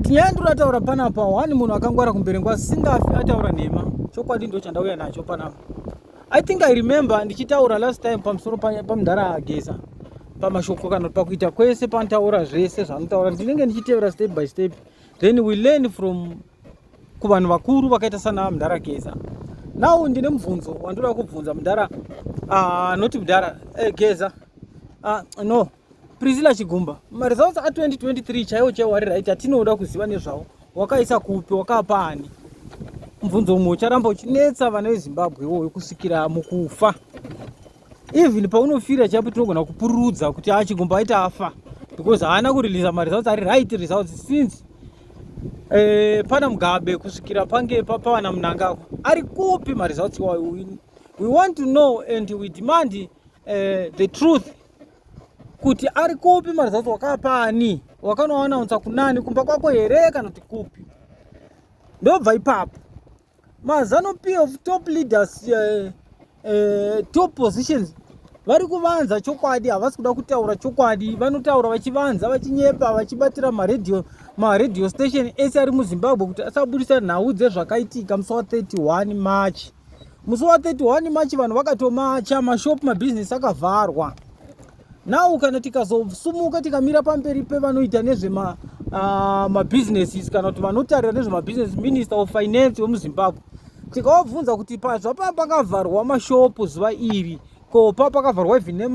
Nyaya ndinotaura panapa, one munhu akangwara kuMberengwa asingafi ataura nhema. Chokwadi ndo chandauya nacho panapa. I think I remember ndichitaura last time pamusoro pamudhara Geza, pamashoko kana pakuita kwese panotaura zvese zvaanotaura, ndinenge ndichitevera step by step. Then we learn from kuvanhu vakuru vakaita sana mudhara Geza. Now ndine mubvunzo wandoda kubvunza mudhara, not mudhara Geza, no, Priscilla Chigumba. Maresults a2023 chaiwo chaiwo ari right atinoda kuziva nezvawo, wakaisa kupi? Wakapa ani? Mubvunzo umwe ucharamba uchinetsa vana veZimbabwe iwoyo kusvikira mukufa. Even paunofira chaipo tinogona kupururudza kuti aChigumba aita afa because haana kureleasa maresults ari right, results since pana Mugabe kusvikira pange pava naMnangagwa. Ari kupi maresults iwayo? We want to know and we demand the truth kuti ari kupi maresults. Wakapa ani? Wakanoanaunsa kunani? Kumba kwako here kana kuti kupi? Ndobva ipapo, maZANU PF top leaders, top positions, vari kuvanza chokwadi. Havasi kuda kutaura chokwadi. Vanotaura vachivanza, vachinyepa, vachibatira maradio station ese ari muZimbabwe kuti asabudisa nhau dzezvakaitika musi wa31 March. Musi wa31 March vanhu vakatomacha, mashopu, mabhizinesi akavharwa. Now kana tikazosumuka tikamira pamberi pevanoita nezvemabhizinesis kana kuti vanotarira nezvemabhizinesi, Minister of Finance wemuZimbabwe, tikavabvunza kuti zvapa pakavharwa mashopu zuva iri, ko pa pakavharwa even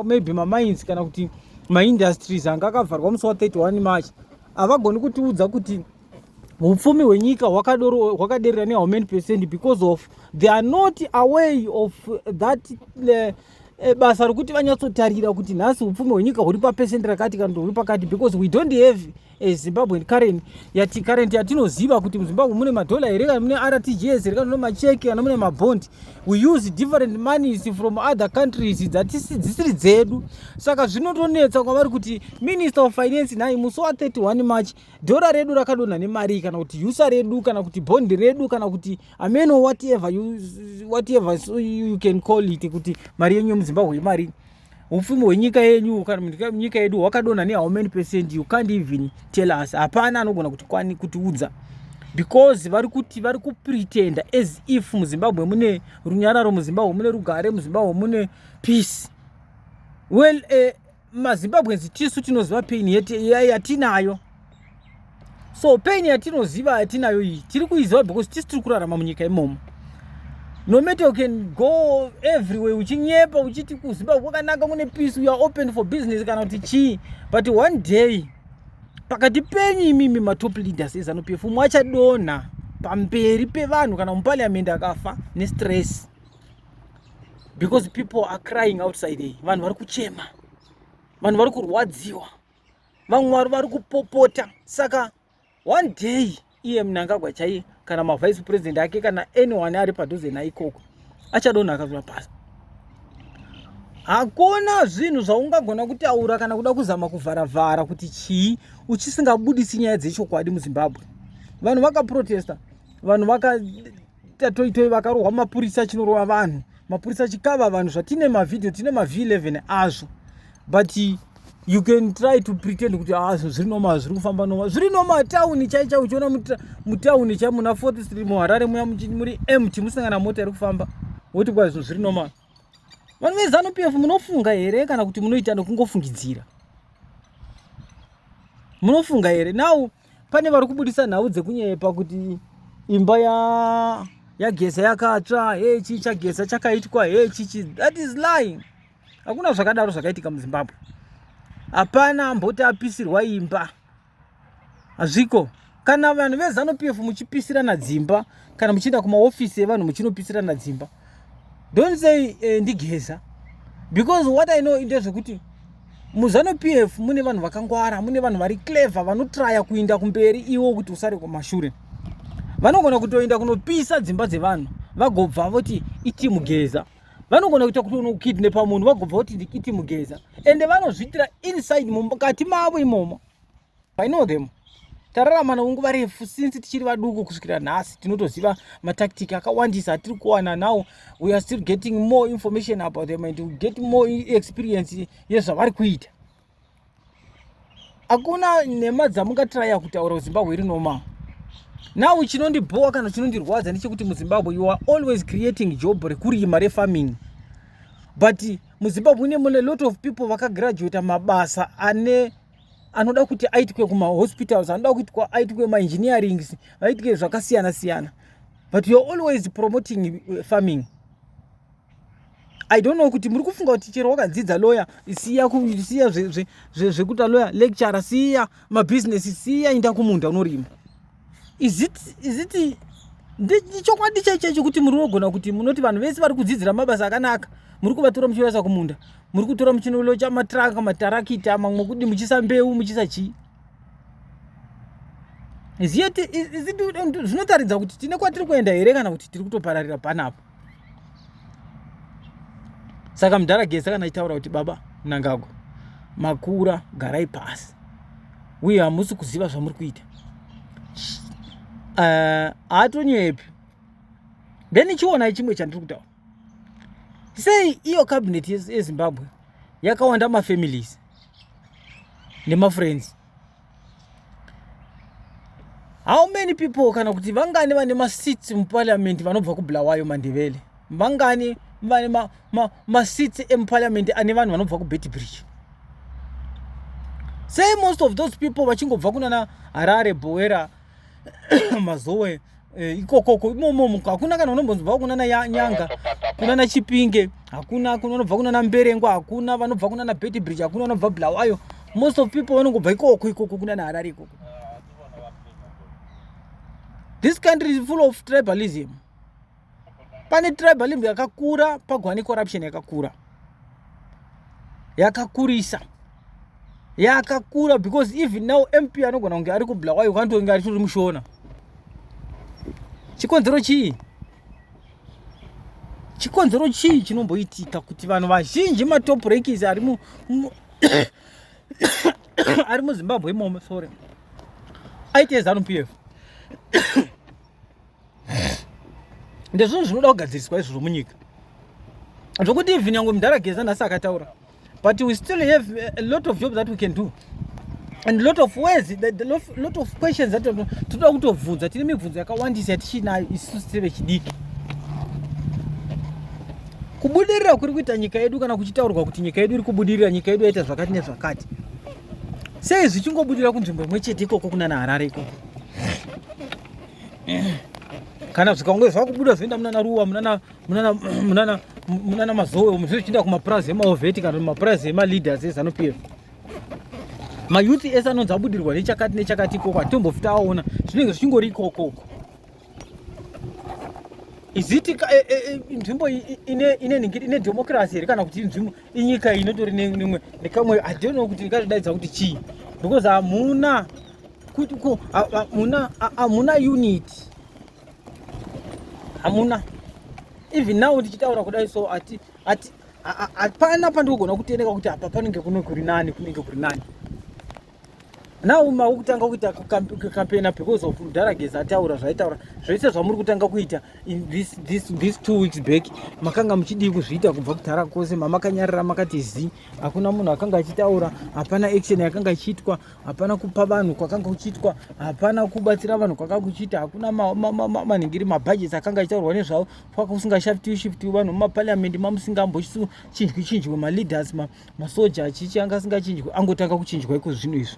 maybe mamines kana kuti maindustries anga akavharwa musi wa31 March, havagoni kutiudza kuti upfumi hwenyika hwakaderera nehow many percent, because of they are not aware of that basa rokuti vanyatsotarira kuti nhasi upfumi hwenyika huri papesenti rakati kana kuti huri pakati, because we don't have a Zimbabwean current yati current yatinoziva kuti muZimbabwe mune madhola here, kana mune RTGS here, kana mune macheki, kana mune mabond. We use different monies from other countries dzisiri dzedu. Saka zvinotonetsa kwavari kuti, Minister of Finance, nhai, musi wa31 March dhora redu rakadonha nemari, kana kuti usa redu, kana kuti bhondi redu, kana kuti ameno, whatever you can call it, kuti mari yenyu yemuZimbabwe imari, upfumi hwenyika yenyu kana nyika yedu hwakadonha nehow many percent? You can't even tell us. Hapana anogona kuti kutiudza because vari kuti vari kupretenda as if muZimbabwe mune runyararo, muZimbabwe mune rugare, muZimbabwe mune peace. Well, maZimbabweans tisu tinoziva pain yatinayo. So pain yatinoziva yatinayo iyi tiri kuiziva because tisu tiri kurarama munyika imomo. No matter you can go everywhere uchinyepa uchiti kuZimbabwe kwakanaka, kune peace, we are open for business kana kuti chii, but one day pakati penyu imimi matop leaders eZANU PF, umwe achadonha pamberi pevanhu kana muparliament akafa nestress, because people are crying outside. Vanhu vari kuchema, vanhu vari kurwadziwa, vamwe vari kupopota. Saka one day iye Mnangagwa chaiye kana mavice president ake kana anyone ari padhuze naikoko achadonha akazvira pasi. Hakuna zvinhu zvaungagona kutaura kana kuda kuzama kuvharavhara kuti chii uchisingabudisi nyaya dzechokwadi. MuZimbabwe vanhu vakaprotesta, vanhu vakaita toitoi, vakarohwa, mapurisa achinorova vanhu, mapurisa achikava vanhu. Zvatine mavhidhio, tine maV11 azvo, but you can try to pretend kuti ah, zviri normal, zviri kufamba normal. Zviri normal tauni chai chai, uchiona mutauni chai muna Fourth Street muHarare muya muri empty, musina kana mota iri kufamba, woti kwa zvinhu zviri normal. Vanhu veZANU PF, munofunga here kana kuti munoita nokungofungidzira? Munofunga here? Now pane vari kubudisa nhau dzekunyepa kuti imba yaGeza yakatsva, he chii chaGeza chakaitwa, he chichi. That is lying. Hakuna zvakadaro zvakaitika muZimbabwe. Hapana amboti apisirwa imba, hazviko. Kana vanhu veZANU PF muchipisirana dzimba kana muchienda kumaofisi evanhu muchinopisirana dzimba, don't say ndiGeza, because what I know ndezvekuti muZANU PF mune vanhu vakangwara, mune vanhu vari clever, vanotraya kuinda kumberi iwo kuti usare kumashure. Vanogona kutoenda kunopisa dzimba dzevanhu vagobva voti iti muGeza. Vanogona kuita kuti unokidnapa munhu vagobva kuti iti muGeza, ende vanozviitira inside mukati mavo imomo. I know them. Tararama navo nguva refu since tichiri vaduku kusvikira nhasi. Tinotoziva matactic akawandisa atiri kuwana. Now we are still getting more information about them and we get more experience yezvavari kuita. Hakuna nhema dzamungatraya kutaura kuZimbabwe iri normal. Now chinondibhowa kana chinondirwadza ndechekuti muZimbabwe you are always creating job rekurima, refarming, but muZimbabwe mune mune lot of people vakagraduata mabasa ane anoda kuti aitwe kumahospitals, anoda kuitwa aitwe maengineerings, aitwe zvakasiyana siyana, but you are always promoting farming. I don't know kuti muri kufunga kuti chero wakadzidza lawyer, siya siya zvekuita lawyer, lecturer, siya mabusiness, siya, inda kumunda unorima. Is it chokwadi chaicho chekuti muri unogona kuti munoti vanhu vese vari kudzidzira mabasa akanaka muri kuvatora muchivaisa kumunda, muri kutora muchinolocha matraka, matarakita mamwe, kudi muchisa mbeu, muchisa chii? Zvinotaridza kuti tine kwatiri kuenda here kana kuti tiri kutopararira panapo? Saka mudhara Geza kana achitaura kuti, "Baba Mnangagwa, makura, garai pasi uye hamusi kuziva zvamuri kuita," haatonyepi. Then chionai chimwe chandiri kutaura. Sei iyo cabinet yeZimbabwe yakawanda mafamilies nemafriends? How many people, kana kuti vangani vane maseats muparliament vanobva kuBulawayo, Mandevele? Vangani vane maseats emuparliament ane vanhu vanobva kuBeitbridge? Sei most of those people vachingobva kunana Harare, Buhera, Mazowe, ikokoko imomo? Hakuna kana unombonzwa kunana Nyanga, kunana Chipinge, hakuna kunobva kunana Mberengwa, hakuna vanobva kunana Beitbridge, hakuna vanobva Bulawayo. Most of people vanongobva ikoko ikoko kunana Harare ikoko. This country is full of tribalism. Pane tribalism yakakura, pagova necorruption yakakura, yakakurisa, yakakura, because even now MP anogona kunge ari kuBulawayo kanotonge aritori muShona. Chikonzero chii? Chikonzero chii chinomboitika kuti vanhu vazhinji, matop rankers ari muZimbabwe imomo, sorry, aite ZANU PF? Ndezvinhu zvinoda kugadziriswa izvozvo munyika, zvokuti even yange mudhara Geza nhasi akataura, but we still have a lot of jobs that we can do and lot of ways, the lot of questions that toda kutobvunza. Tine mibvunzo yakawandisa yatichinayo isusu sevechidiki. Kubudirira kuri kuita nyika yedu, kana kuchitaurwa kuti nyika yedu iri kubudirira, nyika yedu yaita zvakati nezvakati, sei zvichingobudirira kunzvimbo imwe chete ikoko kunana Harare ikoko? Kana zvikange zvakubuda zvoenda munana Ruwa, munana Mazowe, zvinhu zvichienda kumapurazi emawar vet kana mapurazi emaleaders eZANU PF. Mayouth ese anonzi abudirwa nechakati nechakati ikoko, hatitombofi taona. Zvinenge zvichingori ikokoko. Iziti nzvimbo ine democracy here, kana kuti inzvimbo, inyika inotori nemwe nekamwe? I don't know kuti ndingazvidaidza kuti chii, because hamuna kuti hamuna unity, hamuna. Even now ndichitaura kudai so, ati ati hapana pandikugona kutendeka kuti apa panenge kuno kuri nani, kunenge kuri nani. Now makutanga kuita kampena because of mudhara Geza ataura zvaitaura. Zvese zvamuri kutanga kuita in this 2 weeks back, makanga muchidii kuzviita kubva kudhara kwose? Mamakanyarara, makati zi, hakuna munhu akanga achitaura, hapana action yakanga ichiitwa, hapana kupa vanhu kwakanga kuchiitwa, hapana kubatsira vanhu kwakanga kuchiita, hakuna manhingiri, mabudgets akanga achitaurwa nezvavo, kwaka kusingashiftiwi shiftiwi vanhu mumapariamendi, mamusingambochinjwi chinjwe maleaders, masoja achichi anga asingachinjwi, angotanga kuchinjwa iko zvino izvo.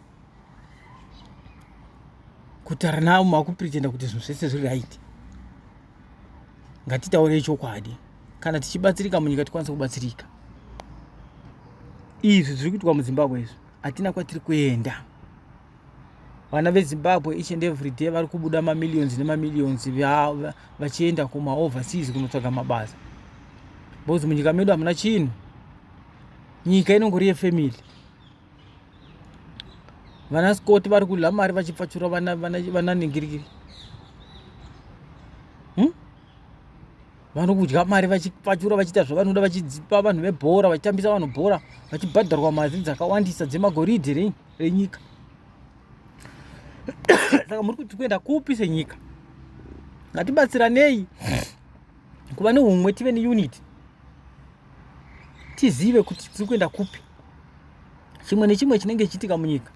Kutaura navo, makupretenda kuti zvinhu zvese zviri right. Ngatitaurei chokwadi. Kana tichibatsirika munyika, tikwanise kubatsirika. Izvi zviri kuitwa muZimbabwe izvi, hatina kwatiri kuenda. Vana veZimbabwe each and every day vari kubuda mamillions nemamillions vachienda kumaoverseas kunotsvaga mabasa, because munyika medu hamuna chinhu. Nyika inongori yefamily. Vana Scott vari kudya mari vachipfachura vana ningirikiri, Vari kudya mari vachipfachura, vachiita zvavanoda, vachidzipa vanhu vebhora, vachitambisa vanhu bhora, vachibhadharwa mari dzakawandisa dzemagoridhe renyika. Saka muri kuti kuenda kupi senyika? Ngatibatsiranei kuva neumwe, tive neunity, tizive kuti tiri kuenda kupi. Chimwe nechimwe chinenge chichiitika munyika.